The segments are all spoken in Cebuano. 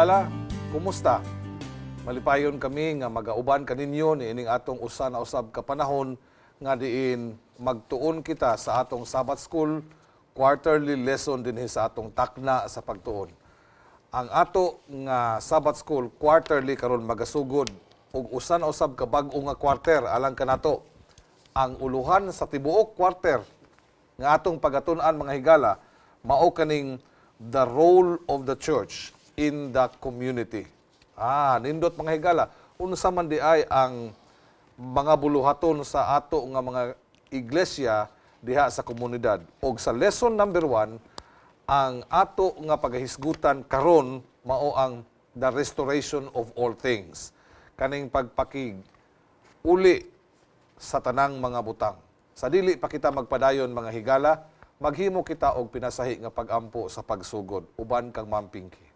Higala, kumusta? Malipayon kami nga magauban kaninyo niining atong usa na usab ka panahon nga diin magtuon kita sa atong Sabbath School quarterly lesson dinhi sa atong takna sa pagtuon. Ang ato nga Sabbath School quarterly karon magasugod og usa na usab ka bag-o nga quarter alang kanato. Ang uluhan sa tibuok quarter nga atong pagatun-an, mga higala, mao kaning the role of the church in the community. Ah, nindot, mga higala, unsa man di ay ang mga buluhaton sa ato nga mga iglesia diha sa komunidad? Og sa lesson number 1, ang ato nga pagahisgutan karon mao ang the restoration of all things. Kaning pagpakig uli sa tanang mga butang. Sa dili pa kita magpadayon, mga higala, maghimo kita og pinasahi nga pagampo sa pagsugod uban kang Ma'am Pinky.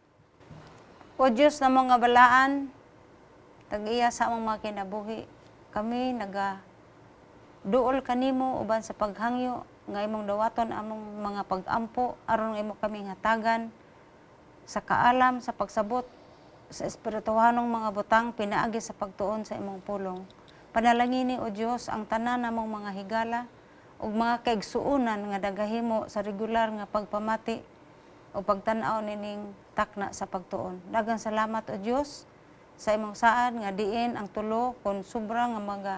O Diyos na mga balaan, tag-iya sa among mga kinabuhi, kami naga duol kanimo uban sa paghangyo nga imong dawaton among mga pagampo aron nga imo kami hatagan sa kaalam sa pagsabot sa espirituhanong mga butang pinaagi sa pagtuon sa imong pulong. Panalangini, o Dios, ang tanan namong mga higala ug mga kaigsuonan nga nagahimo sa regular nga pagpamati o pagtan-aw nining takna sa pagtuon. Daghang salamat, o Dios, sa imong saad nga diin ang tulo kon sobra nga mga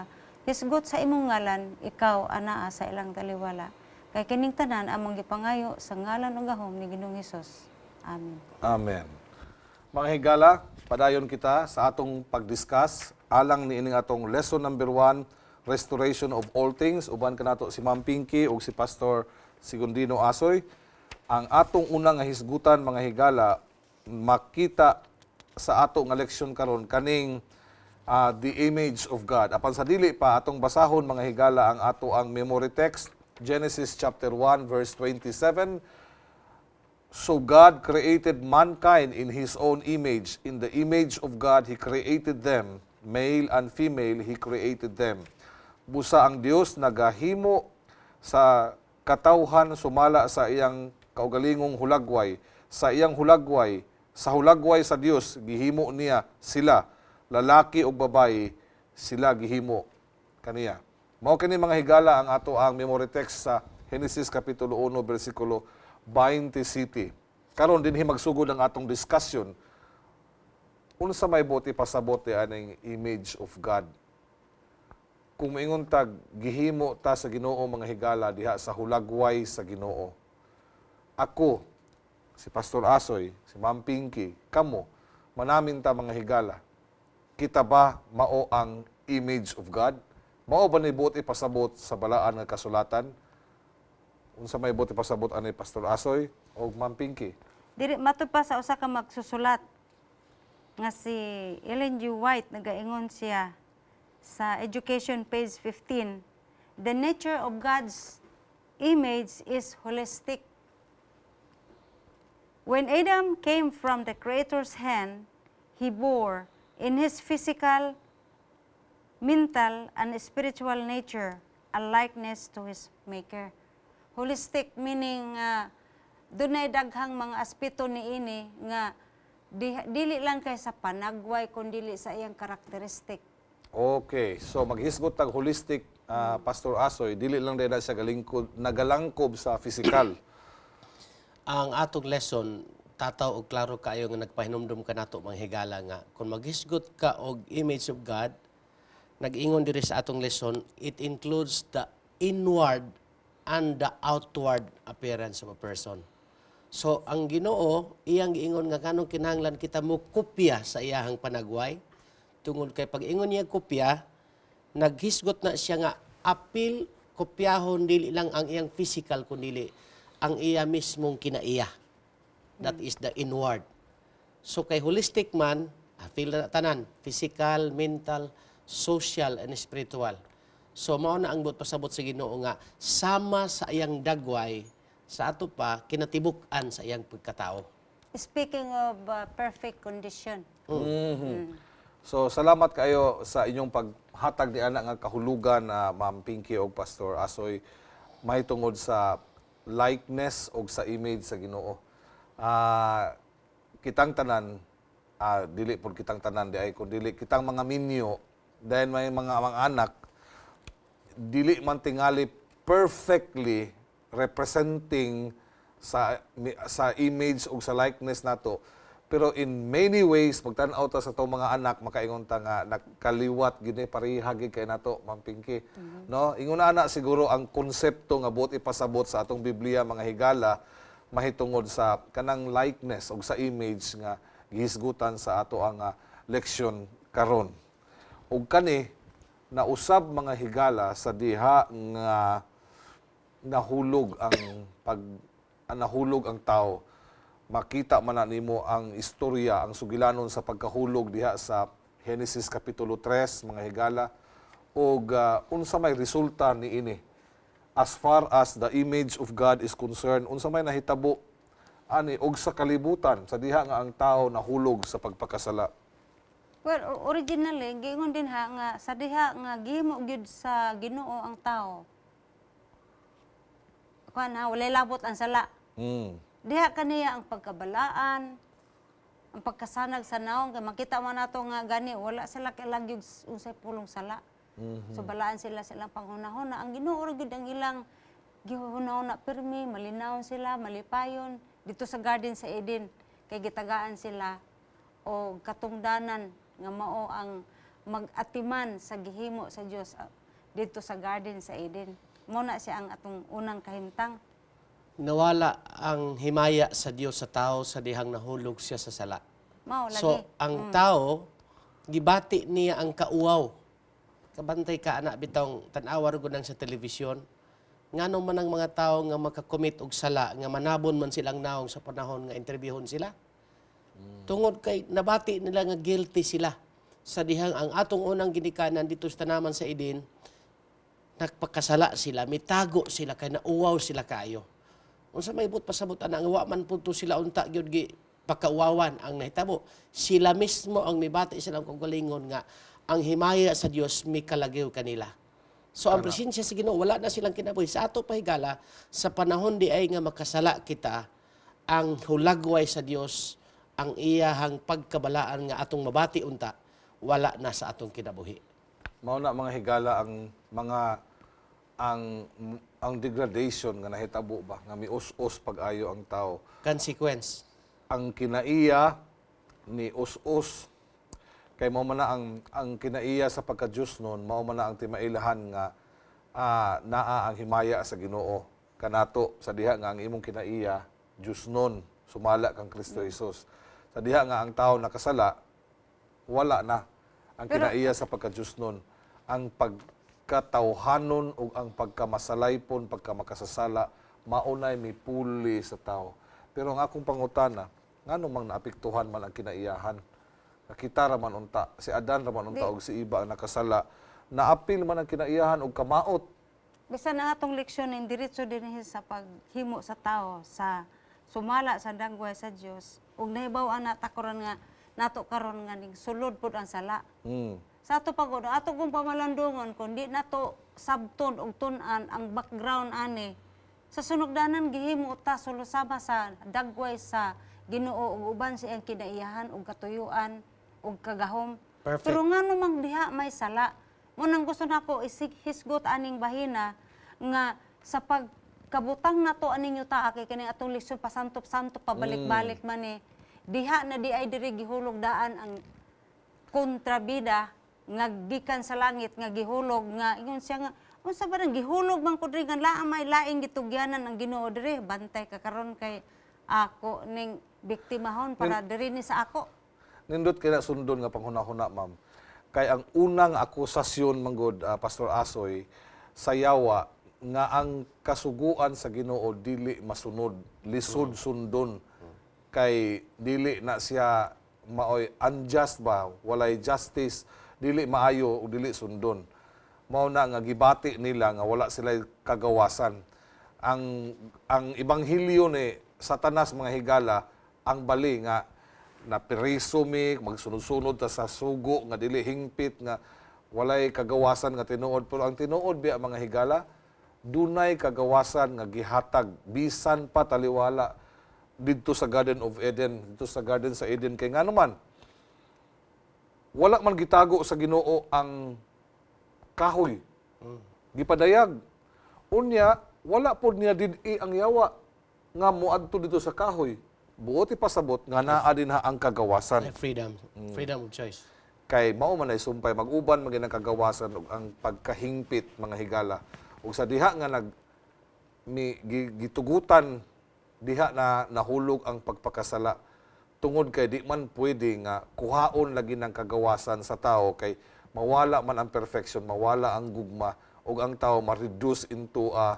hisgot sa imong ngalan, ikaw anaa sa ilang taliwala. Kay kining tanan among gipangayo sa ngalan ug gahom ni Ginoong Hesus. Amen. Amen. Mga higala, padayon kita sa atong pagdiscuss alang niining atong lesson number 1, restoration of all things. Uban kanato si Ma'am Pinky ug si Pastor Segundino Asoy. Ang atong unang nga hisgutan, mga higala, makita sa ato nga leksyon karon, kaning the image of God. Apan sa dili pa, atong basahon, mga higala, ang ato ang memory text, Genesis chapter 1 verse 27. "So God created mankind in His own image. In the image of God, He created them. Male and female, He created them." Busa ang Dios nagahimo sa katawhan sumala sa iyang kaugalingong hulagway. Sa iyang hulagway, sa hulagway sa Dios, gihimo niya sila. Lalaki ug babayi, sila gihimo kaniya. Mao kini, mga higala, ang ato ang memory text sa Genesis kapitulo 1 bersikulo 27. Karon dinhi magsugod ang atong discussion. Unsa may buot pasabot aning image of God? Kung moingon tag gihimo ta sa Ginoo, mga higala, diha sa hulagway sa Ginoo. Ako, si Pastor Asoy, si Ma'am Pinky, kamo, manamin ta, mga higala. Kita ba mao ang image of God? Mao ba ni buot ipasabot sa balaan nga kasulatan? Unsa may buot ipasabot ani, Pastor Asoy o Ma'am Pinky? Diri matud pa sa usa ka magsusulat nga si Ellen G. White, nagaingon siya sa Education, page 15, "The nature of God's image is holistic. When Adam came from the Creator's hand, he bore in his physical, mental, and spiritual nature a likeness to his Maker." Holistic meaning dunay daghang mga aspeto niini nga dili lang kay sa panagway kun dili sa iyang karakteristik. Okay, so maghisgot tag holistic, Pastor Asoy, dili lang dahil na siya galingkod, nagalangkob sa physical. Ang atong lesson tataw og klaro kaayo nga nagpahinumdum kanato, mga higala, nga kung maghisgot ka og image of God, nag-ingon diri sa atong lesson, it includes the inward and the outward appearance of a person. So ang Ginoo iyang giingon nga kanong kinahanglan kita mo kopya sa iyahang panagway, tungod kay pag ingon niya kopya, naghisgot na siya nga apil kopyahon dili lang ang iyang physical kundi ang iya mismong kinaiya. That is the inward. So kay holistic man, apil na tanan, physical, mental, social and spiritual. So mao na ang buot pasabot sa Ginoo nga sama sa iyang dagway sa ato pa kinatibuk-an sa iyang pagkatao. Speaking of perfect condition. So salamat kayo sa inyong paghatag ni ana nga kahulugan na, Ma'am Pinky og Pastor Asoy, mahitungod sa likeness og sa image sa Ginoo. Kitang tanan Dili pud kitang tanan di ay, kun dili kitang mga minyo dahil may mga anak dili man tingali perfectly representing sa image ug sa likeness nato, pero in many ways pagtan-aw ta sa atong mga anak, makaingon ta nga nakaliwat gini, pareha gid kay nato, Ma'am Pinky, no? Ingon ana siguro ang konsepto nga buot ipasabot sa atong Biblia, mga higala, mahitungod sa kanang likeness ug sa image nga gihisgutan sa ato ang leksyon karon. Ug kani nausab, mga higala, sa diha nga nahulog ang tao. Makita man na nimo ang istorya, ang sugilanon sa pagkahulog diha sa Genesis kapitulo 3, mga higala, ug unsa may resulta niini as far as the image of God is concerned, unsa may nahitabo ani og sa kalibutan sa diha nga ang tao nahulog sa pagpakasala. Well, originally, giingon din ha nga sa diha nga gihimo gyud sa Ginoo ang tao. Kuan ha, walay labot ang sala. Diha kaniya ang pagkabalaan, ang pagkasanag sa naong, kay makita man nato nga gani wala sila kailag unsay pulong sala. So balaan sila sa ilang panghunahuna. Ang Ginoo ra gyud ang ilang gihunahuna pirmi, malinawon sila, malipayon dito sa garden sa Eden kay gitagaan sila o katungdanan nga mao ang mag-atiman sa gihimo sa Dios dito sa garden sa Eden. Mao na siya ang atong unang kahimtang. Nawala ang himaya sa Dios sa tao sa dihang nahulog siya sa sala. Mao lagi. So, ang tao, gibati niya ang kauwaw. Kabantay ka, anak, bitong tan-awa ra gud nang sa telebisyon. Ngano man ang mga tao nga makakomit og sala, nga manabon man silang naong sa panahon nga interviewon sila? Tungod kay nabati nila nga guilty sila sa dihang ang atong unang ginikanan dito sa tanaman sa Eden, nagpakasala sila, mitago sila kay nauwaw sila kaayo. Unsa may buot pasabot ana nga wa man pud to sila unta gyud gi pagkauwawan ang nahitabo? Sila mismo ang mibati silang kaugalingon nga ang himaya sa Dios mikalagyo kanila. So ang presensya sa Ginoo, wala na silang kinabuhi. Sa ato pa, higala, sa panahon di ay nga makasala kita, ang hulagway sa Dios, ang iyahang pagkabalaan nga atong mabati unta, wala na sa atong kinabuhi. Mao na, mga higala, ang mga ang degradation nga nahitabo ba nga mius-us pag-ayo ang tao. Consequence. Ang kinaiya ni us-us kay mao man na ang kinaiya sa pagka-Diyos nun, mao man na ang timailahan nga naa ang himaya sa Ginoo kanato sa diha nga ang imong kinaiya Diyos nun sumala kang Kristo Jesus. Sa diha nga ang tao nakasala, wala na ang kinaiya sa pagka-Diyos nun. Ang pagkatawhanon ug ang pagkamasalaypon, pagkamakasasala, maunay mipuli sa tao. Pero ang akong pangutana, ngano mang naapektuhan man ang kinaiyahan? Nakita ra man unta, si Adan ra man unta og si Iba ang nakasala. Naapil man ang kinaiyahan og kamaot. Bisan ang atong leksyon ning diretso dinhi sa paghimo sa tao sa sumala sa dagway sa Dios ug nahibaw-an nata karon nga nato karon nga ning sulod pud ang sala. Sa ato pag ato kung pamalandungon, kun di nato sabton og tun-an ang background ani sa sunugdanan, gihimo ta sulusama sa dagway sa Ginoo ug uban sa iyang kinaiyahan ug katuyuan ug kagahom. Perfect. Pero ngano mang diha may sala? Mo nang gusto nako hisgot aning bahina nga sa pagkabutang nato aning yuta kay kani atong leksyon pasantop-santop, pabalik-balik man ni diha na di ay diri gihulog daan ang kontrabida nga gikan sa langit nga gihulog nga ingon siya nga unsa ba nang gihulog man ko diri nga laa may laing gitugyanan ang Ginoo diri, bantay ka karon kay ako ning biktimahon para diri ni sa ako. Nindot kay na sundon nga panghuna-huna, ma'am. Kay ang unang akusasyon manggod, Pastor Asoy, sa yawa nga ang kasuguan sa Ginoo dili masunod, lisod sundon. Kay dili na siya maoy unjust ba, walay justice, dili maayo o dili sundon. Mao na nga gibati nila nga wala sila kagawasan. Ang ebanghelyo ni Satanas, mga higala, ang bali nga napiriso mi, magsunod-sunod ta sa sugo nga dili hingpit, nga walay kagawasan nga tinuod. Pero ang tinuod biya, mga higala, dunay kagawasan nga gihatag bisan pa taliwala didto sa Garden of Eden, didto sa Garden sa Eden, kay ngano man Wala man gitago sa Ginoo ang kahoy. Gipadayag. Unya, wala pod niya did-i ang yawa nga moadto dito sa kahoy. Buot ipasabot nga naa din ha ang kagawasan. Ay, freedom. Freedom of choice. Kay mao man ay sumpay, mag-uban man gyud ang kagawasan ug ang pagkahingpit, mga higala. Ug sa diha nga nag ni gitugutan diha na nahulog ang pagpakasala, tungod kay di man pwede nga kuhaon lagi ng kagawasan sa tao, kay mawala man ang perfection, mawala ang gugma, ug ang tao ma-reduce into a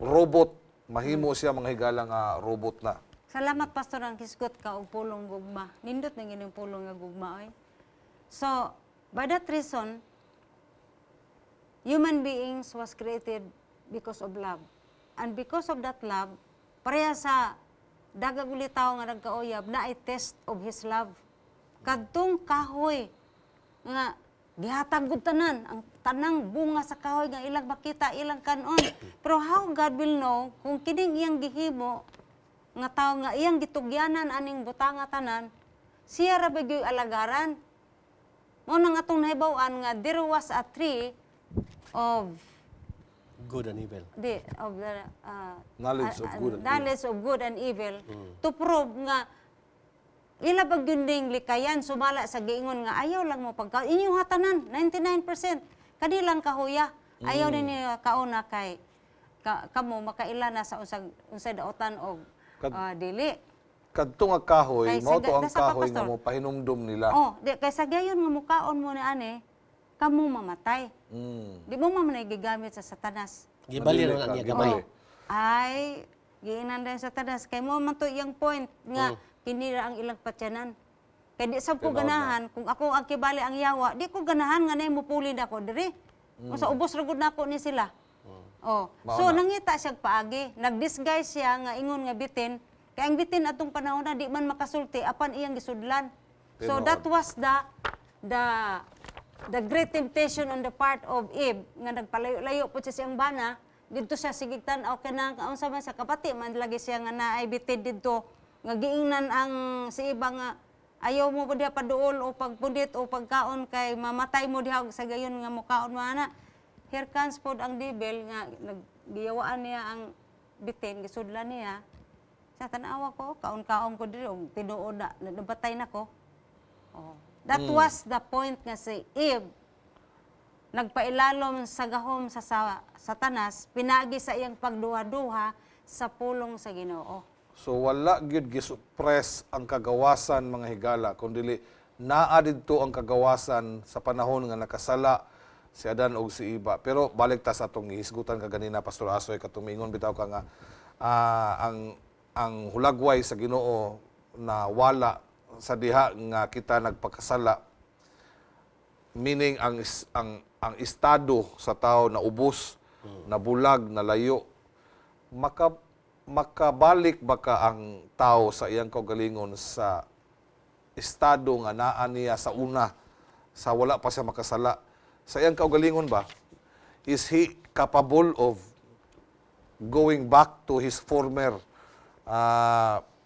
robot. Mahimo siya, mga higala, nga robot na. Salamat, Pastor, ang hisgot ka og pulong gugma. Nindot na gining pulong nga gugma oy. So, by that reason, human beings was created because of love. And because of that love, pareha sa dagag ulitaw nga nagkauyab na ay test of his love. Kadtong kahoy nga gihatag gud tanan, ang tanang bunga sa kahoy nga ilang makita, ilang kanon. Pero how God will know kung kining iyang gihimo nga tawo nga iyang gitugyanan aning butanga tanan, siya ra ba gyud alagaran? Mao nang atong nahibaw-an nga there was a tree of Good and evil. The of the Knowledge of good and evil. Knowledge of good and evil to prove nga ila ba gyud ning likayan sumala sa giingon nga ayaw lang mo pagkaon inyong hatanan 99% kanilang kahuya, ayaw ninyo kauna kay kamo makaila na sa unsag unsay daotan og dili. Kadto nga kahoy, Kay mao to ang nasa pa, kahoy nga Pastor. mo pahinumdum nila. Oh, di kay sa gayon nga mukaon mo ni ani, kamo mamatay. Di mo man man gigamit sa Satanas. Gibali Madili na ka, niya gibali. gamay. Oh, ay, giinan din sa Satanas. Kay mo man to iyang point nga kinira ang ilang patyanan. Kay di sab ko Tinuod na. ganahan kung ako ang kibali ang yawa, di ko ganahan nga nay mupulid ako diri. Sa ubos ra gud nako ni sila. Oh. Mao So na. nangita siya paagi, nagdisguise siya nga ingon nga bitin. Kay ang bitin atong panahon na di man makasulti apan iyang gisudlan. So Tinuod. that was the great temptation on the part of Eve nga nagpalayo-layo po siya siyang bana didto, siya sige tan-aw kanang unsa man sa kapati man lagi siya nga naay bitin didto nga giingnan ang si iba nga ayaw mo pa diha paduol o pagpundit o pagkaon kay mamatay mo diha og sa gayon nga mukaon mo ana. Here comes pod ang devil nga naggiyawaan niya ang bitin, gisudlan niya sa tanawa ko, kaon-kaon ko diri og tinuod na nabatay na ko. Oh. That was the point nga si Eve nagpailalom sa gahom sa Satanas pinagi sa iyang pagduha-duha sa pulong sa Ginoo. So wala gyud gisuppress ang kagawasan, mga higala, kundi naa didto ang kagawasan sa panahon nga nakasala si Adan og si Iba. Pero balik ta sa atong gihisgutan kaganina, Pastor Asoy, katumingon bitaw ka nga ang hulagway sa Ginoo na wala sa diha nga kita nagpakasala, meaning ang estado sa tao na ubos, nabulag, nalayo. Makabalik ba ka ang tao sa iyang kaugalingon sa estado nga naa niya sa una, sa wala pa siya makasala? Sa iyang kaugalingon ba, is he capable of going back to his former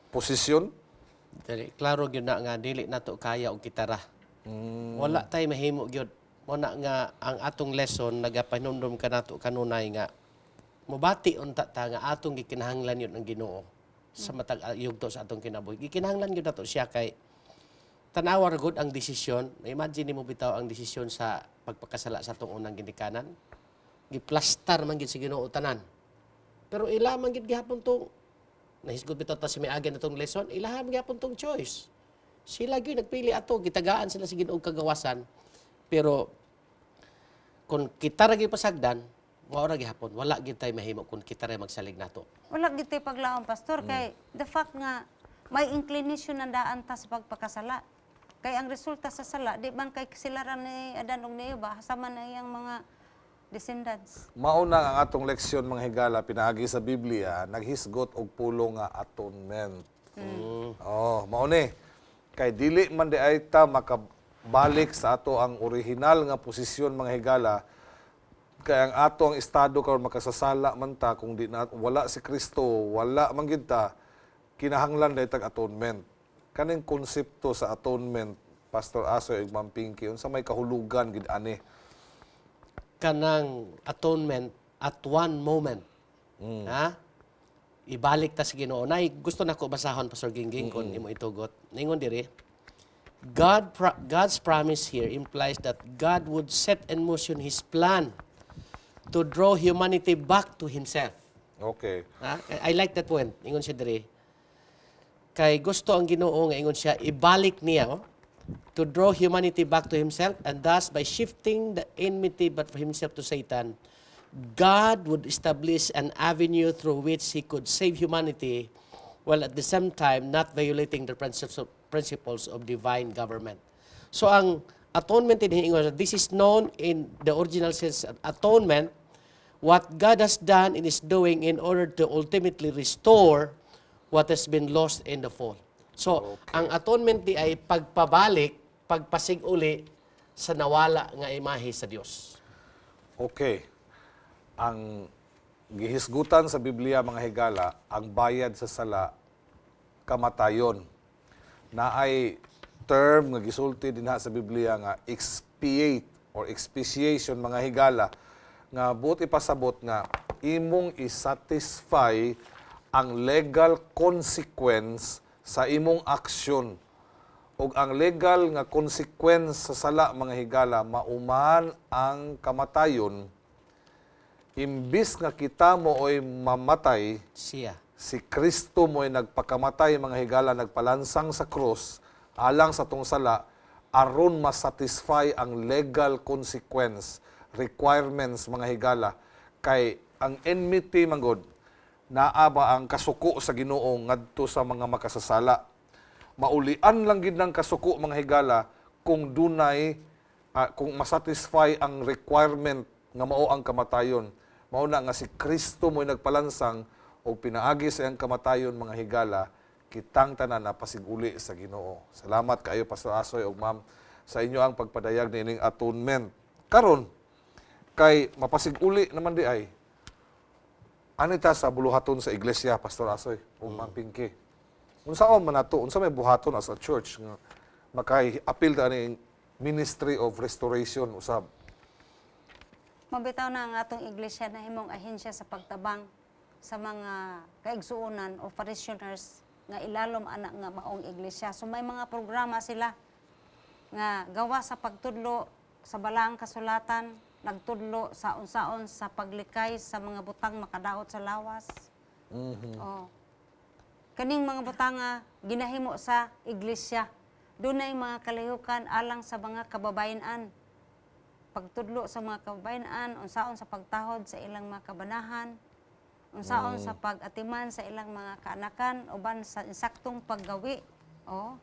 position? Dili, klaro gyud na nga dili nato kaya og kitara. Wala tay mahimo gyud. Mo na nga ang atong lesson nagapahinumdom kanato kanunay nga mobati unta ta nga atong gikinahanglan yun ang Ginoo sa matag yugto sa atong kinabuhi. Gikinahanglan gyud nato siya kay tanawa ra gud ang desisyon. Imagine nimo bitaw ang desisyon sa pagpakasala sa atong unang ginikanan. Giplastar man gid sa Ginoo tanan. Pero ila man gid gihapon tong nahisgot bitaw ta sa miagi na tong lesson, ilaha man gihapon tong choice. Sila gyud nagpili ato, gitagaan sila sa Ginoo kagawasan. Pero kung kita ra gyud pasagdan, mao ra gihapon, wala gyud tay mahimo kung kita ra magsalig nato. Wala gyud tay paglaom, Pastor, kay the fact nga may inclination na daan ta sa pagpakasala. Kay ang resulta sa sala, di man kay sila ra ni Adan ug ni Eva, hasta man na iyang mga descendants. Mao na ang atong leksyon, mga higala, pinaagi sa Biblia, naghisgot og pulong nga atonement. Oh, mao ni. Kay dili man di ay ta makabalik sa ato ang original nga posisyon, mga higala, kay ang ato ang estado karon makasasala man ta kung di na wala si Kristo, wala man gid ta, kinahanglan day tag atonement. Kaning konsepto sa atonement, Pastor Asoy ug Ma'am Pinky, unsa may kahulugan gid ani? Kanang atonement at one moment. Ha? Ibalik ta sa Ginoo. Nay, gusto nako basahon, Pastor Gingging, kung imo itugot. Ningon diri, God's promise here implies that God would set in motion His plan to draw humanity back to Himself. Ha? I like that point. Ingon siya diri. Kay gusto ang Ginoo nga, ingon siya, ibalik niya, oh, to draw humanity back to Himself, and thus by shifting the enmity but for Himself to Satan, God would establish an avenue through which He could save humanity while at the same time not violating the principles of divine government. So ang atonement in ingon, this is known in the original sense of atonement, what God has done and is doing in order to ultimately restore what has been lost in the fall. So, ang atonement diay pagpabalik, pagpasig-uli sa nawala nga imahe sa Dios. Okay. Ang gihisgutan sa Biblia, mga higala, ang bayad sa sala kamatayon. Naay term nga gisulti dinha sa Biblia nga expiate or expiation, mga higala, nga buot ipasabot nga imong isatisfy ang legal consequence sa imong aksyon, ug ang legal nga consequence sa sala, mga higala, mauman ang kamatayon. Imbis nga kita mo oy mamatay, Siya. Si Kristo mo'y nagpakamatay, mga higala, nagpalansang sa krus alang sa atong sala aron masatisfy ang legal consequence requirements, mga higala, kay ang enmity manggod naa ba, ang kasuko sa Ginoo ngadto sa mga makasasala, maulian lang gid ng kasuko, mga higala, kung dunay kung masatisfy ang requirement nga mao ang kamatayon. Mao na nga si Kristo mo'y nagpalansang og pinaagi sa iyang kamatayon, mga higala, kitang tanan na pasiguli sa Ginoo. Salamat kaayo, Pastor Asoy ug Ma'am, sa inyo ang pagpadayag niining atonement. Karon kay mapasiguli naman diay, anita sa buluhaton sa iglesia, Pastor Asoy ug Ma'am Pinky? Unsaon man nato, unsa may buhaton as a church nga makay-apil ta ani ministry of restoration usab? Mabitaw na ang atong iglesia na himong ahensya sa pagtabang sa mga kaigsuonan o parishioners nga ilalom ana nga maong iglesia. So may mga programa sila nga gawa sa pagtudlo sa balaang kasulatan, nagtudlo sa unsaon sa paglikay sa mga butang makadaot sa lawas. Oh. Kaning mga butanga ginahimo sa iglesia. Dunay mga kalihukan alang sa mga kababayen-an, pagtudlo sa mga kababayen-an, unsaon sa pagtahod sa ilang mga kabanahan, unsaon sa pag-atiman sa ilang mga kaanakan uban sa insaktong paggawi. Oh.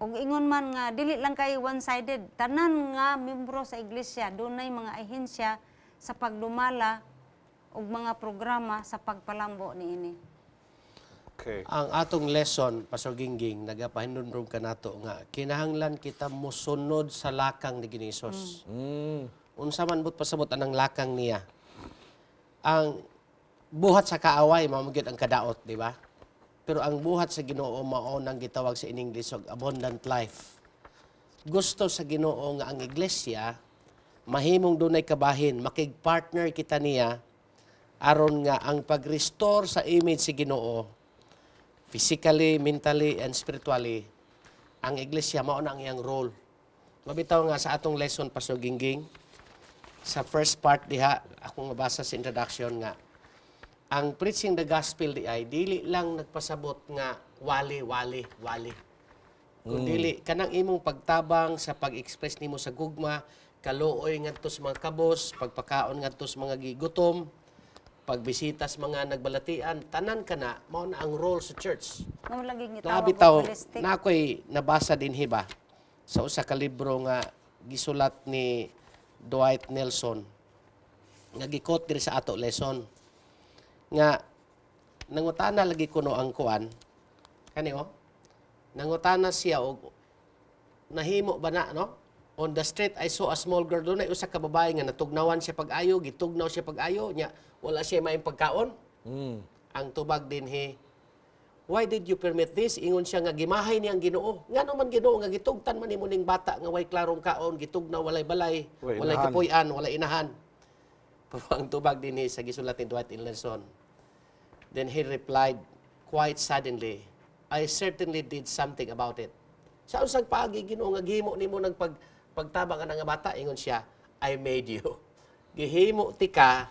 Ug ingon man nga dili lang kay one-sided, tanan nga membro sa iglesia dunay mga ahensya sa pagdumala ug mga programa sa pagpalambo niini. Ang atong lesson, Pastor Gingging, nagapahinumdum kanato nga kinahanglan kita mosunod sa lakang ni Ginoong Hesus. Unsa man but pasabot anang lakang niya? Ang buhat sa kaaway mao gyud ang kadaot, di ba? Pero ang buhat sa Ginoo mao nang gitawag sa in English og abundant life. Gusto sa Ginoo nga ang iglesia mahimong dunay kabahin, makig-partner kita niya aron nga ang pag-restore sa image si Ginoo physically, mentally, and spiritually, ang iglesia mao na ang iyang role. Mabitaw nga sa atong lesson, Pastor Gingging, sa first part diha, akong mabasa sa introduction nga, ang preaching the gospel diay, dili lang nagpasabot nga wali, wali, wali. Kung dili, kanang imong pagtabang sa pag-express nimo sa gugma, kaluoy ngadto sa mga kabos, pagpakaon ngadto sa mga gigutom, pagbisita sa mga nagbalatian, tanan kana mao na ang role sa church. Mao lagi gitawag Nabitaw, og holistic. Na ako'y nabasa dinhi ba sa usa ka libro nga gisulat ni Dwight Nelson nga gi-quote diri sa ato lesson nga nangutana lagi kuno ang kuan kani, oh, nangutana siya og nahimo ba na, no? "On the street I saw a small girl." Dunay usa ka babae nga natugnawan siya pag-ayo, gitugnaw siya pag-ayo nya wala siya maayong pagkaon. Ang tubag dinhi, Why did you permit this? Ingon siya nga gimahay niyang Ginoo. Ngano man, Ginoo, nga gitugtan man nimo ning bata nga way klarong kaon, gitugna walay balay, Walay walay inahan. kapuy-an, walay inahan. Pero ang tubag dinhi sa gisulat ni Dwight Nelson. Then he replied quite suddenly, "I certainly did something about it." Sa unsang paagi, Ginoo, nga gihimo nimo ng pagtabang nga bata? Ingon siya, "I made you." Gihimo tika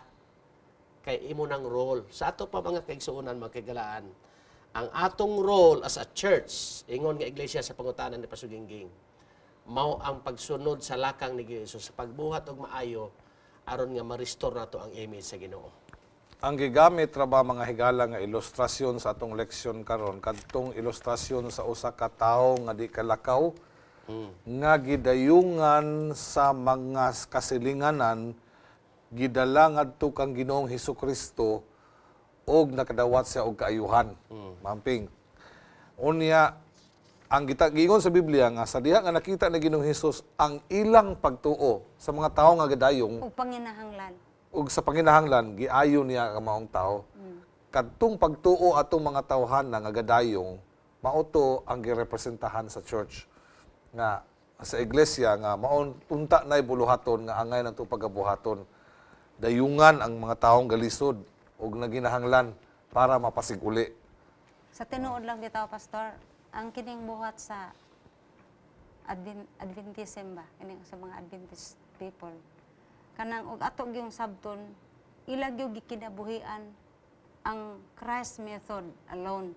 kay imo nang role. Sa ato pa, mga kaigsuonan, mga kahigalaan, ang atong role as a church, ingon nga iglesia sa pangutanan ni Pasugingging, mao ang pagsunod sa lakang ni Jesus sa pagbuhat og maayo aron nga ma-restore nato ang image sa Ginoo. Ang gigamit ra ba, mga higala, nga ilustrasyon sa atong leksyon karon, kadtong ilustrasyon sa usa ka tawo nga di kalakaw nga gidayungan sa mga kasilinganan, gidala ngadto kang Ginoong Hesukristo og nakadawat siya og kaayuhan. Mamping. Unya ang gita giingon sa Biblia nga sa diha nga nakita ni Ginoong Hesus ang ilang pagtuo sa mga tawo nga gidayong Ug panginahanglan. Ug sa panginahanglan, giayo niya ang maong tao. Kadtong pagtuo atong mga tawhan nga gadayong, mao to ang girepresentahan sa church nga sa iglesia, nga maon unta nay buluhaton nga angay nang pagabuhaton, dayungan ang mga taong galisod ug naginahanglan para mapasiguli. Sa tinuod lang bitaw, Pastor, ang kining buhat sa Adventism ba, kining sa mga Adventist people. Kanang og ato gyung sabton, ila gyud gikinabuhian ang Christ method alone.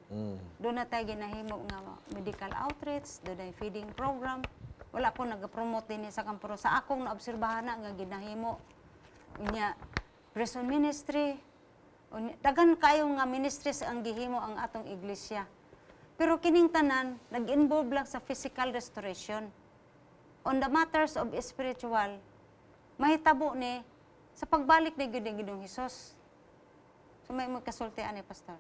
Duna tay ginahimo nga medical outreach, dunay feeding program. Wala ko nag-promote dinhi sa kampo, sa akong naobserbahan na nga ginahimo. Unya prison ministry, unya, daghan kayo nga ministries ang gihimo ang atong iglesia. Pero kining tanan nag-involve lang sa physical restoration. On the matters of spiritual, mahitabo ni sa pagbalik ni gyud ni Ginoong Hesus. So may mo kasulti ani, Pastor.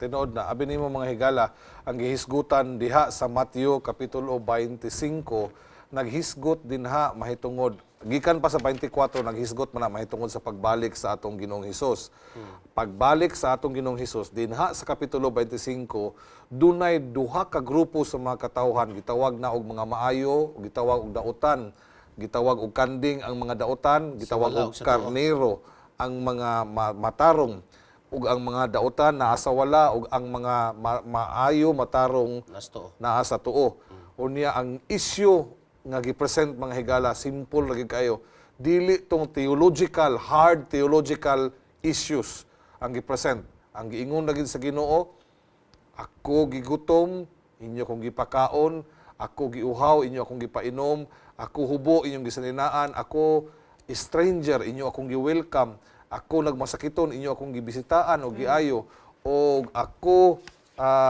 Tinuod na. Abi nimo, mga higala, ang gihisgutan diha sa Mateo kapitulo 25, naghisgot dinha mahitungod gikan pa sa 24, naghisgot man na mahitungod sa pagbalik sa atong Ginoong Hesus. Pagbalik sa atong Ginoong Hesus dinha sa kapitulo 25, dunay duha ka grupo sa mga katawhan, gitawag na og mga maayo, gitawag og dautan, gitawag og kanding ang mga dautan, gitawag wala og og sa tuo. Karnero ang mga matarong, ug ang mga dautan naa sa wala ug ang mga maayo, matarong Nasto. Naa sa tuo. Unya ang issue nga gi-present, mga higala, simple ra gyud kayo. Dili tong theological, hard theological issues ang gi-present. Ang giingon ra gyud sa Ginoo, "Ako gigutom, inyo kong gipakaon, ako giuhaw, inyo akong gipainom, ako hubo, inyong gisaninaan, ako stranger, inyo akong gi-welcome, ako nagmasakiton, inyo akong gibisitaan o giayo, o ako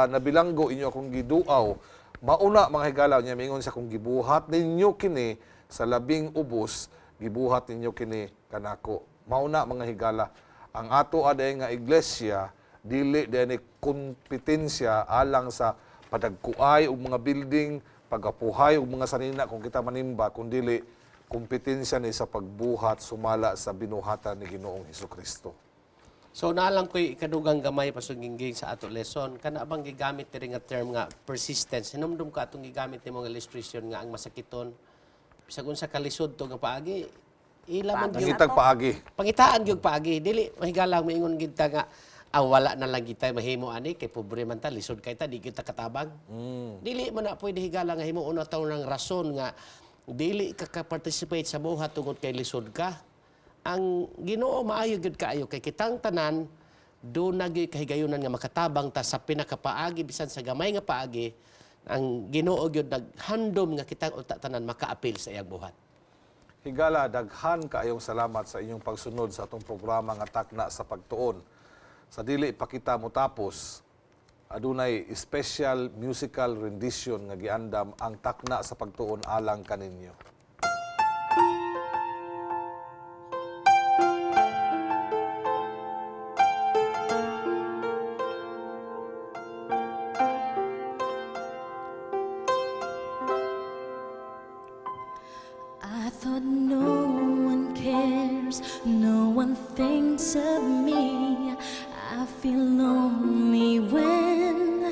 nabilanggo, inyo akong giduaw." Mauna, mga higala, niya mingon siya, "Kung gibuhat ninyo kini sa labing ubos, gibuhat ninyo kini kanako." Mauna, mga higala, ang ato aday nga iglesia dili ni kompetensya alang sa padagkuay og mga building, pagapuhay og mga sanina kung kita manimba, kundili kompetensya ni sa pagbuhat sumala sa binuhatan ni Ginoong Hesukristo. So naalang ko'y ikadugang gamay, Pasugingging, sa ato lesson. Kana bang gigamit diri nga term nga persistence? Hinumdum ka atong gigamit nimo nga illustration nga ang masakiton. Bisag unsa kalisod to nga paagi, ila man gyud Nangitag paagi. Pangitaan gyud paagi. Dili mahigala moingon gid ta nga wala na lang kita mahimo ani kay pobre man ta, lisod kay ta, di kita katabang. Dili man na pwede, higala, nga himuon na taw ng rason nga dili ka ka-participate sa buhat tungod kay lisod ka. Ang Ginoo maayo gyud kaayo kay kitang tanan duna gyud kahigayunan nga makatabang ta sa pinakapaagi, bisan sa gamay nga paagi. Ang Ginoo gyud naghandom nga kitang unta tanan makaapil sa iyang buhat. Higala, daghan kaayong salamat sa inyong pagsunod sa atong programa nga Takna sa Pagtuon. Sa dili pa kita motapos, adunay special musical rendition nga giandam ang Takna sa Pagtuon alang kaninyo. I thought no one cares, no one thinks of me. I feel lonely when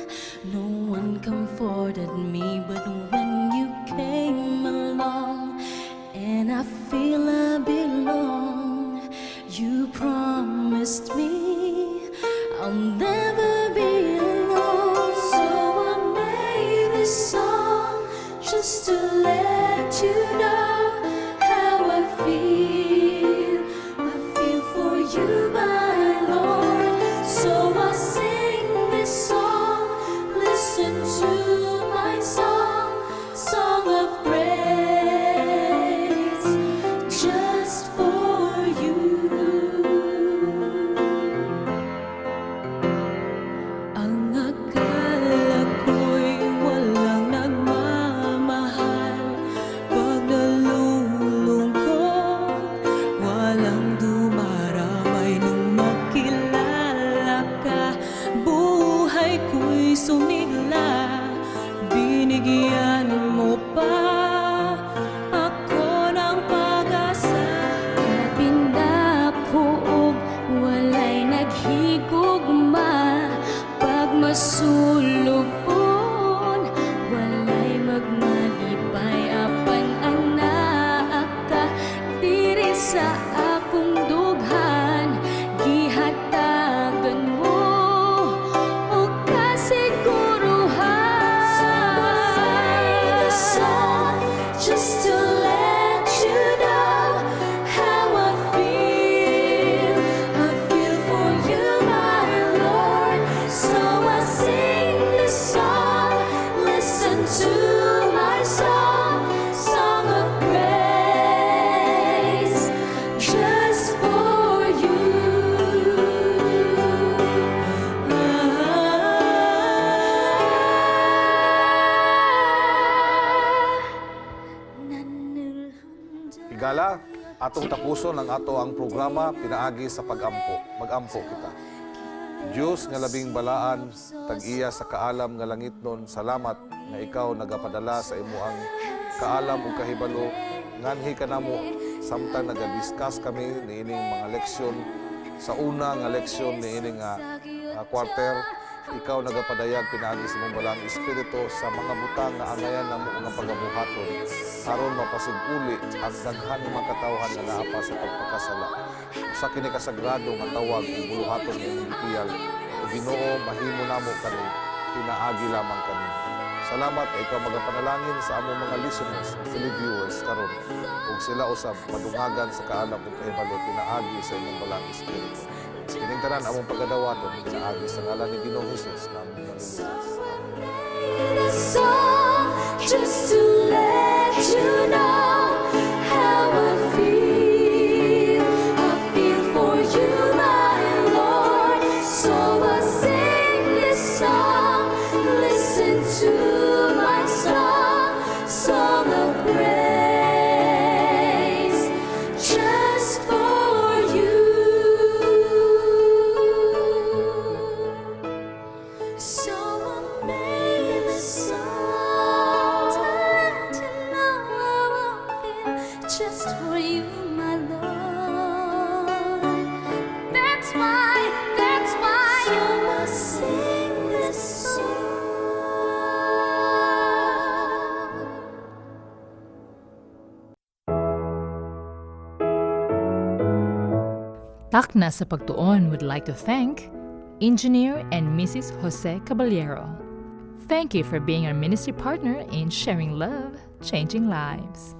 Higala, atong tapuson ang ato ang programa pinaagi sa pagampo. Magampo kita. Diyos nga labing balaan, tag-iya sa kaalam nga langitnon, salamat nga ikaw nagapadala sa imuang kaalam ug kahibalo. Nganhi kanamo samtang nagadiscuss kami niining mga leksyon sa una nga leksyon niining nga quarter, ikaw nagapadayag pinaagi sa imong balaang espiritu sa mga butang nga angayan namo nga pagabuhaton aron mapasiguli ang daghan nga mga katawhan nga naa pa sa pagpakasala. Usa kini ka sagrado nga tawag ug buluhaton nga imong gipiyal. O Ginoo, mahimo namo kani pinaagi lamang kani. Salamat kay ikaw magapanalangin sa among mga listeners ug televiewers karon ug sila usab madungagan sa kaalam ug kahibalo pinaagi sa imong balaang espiritu. Kining tanan among pagadawaton pinaagi sa ngalan ni Ginoong Hesus na among Manluluwas. A song just to let you know how I feel. I feel for you, my Lord. So I sing this song. Listen to my song, song of praise, just for you. So I made a song to let you know how I feel just for you, my Lord. That's why. So I sing this song. Takna sa Pagtuon would like to thank Engineer and Mrs. Jose Caballero. Thank you for being our ministry partner in sharing love, changing lives.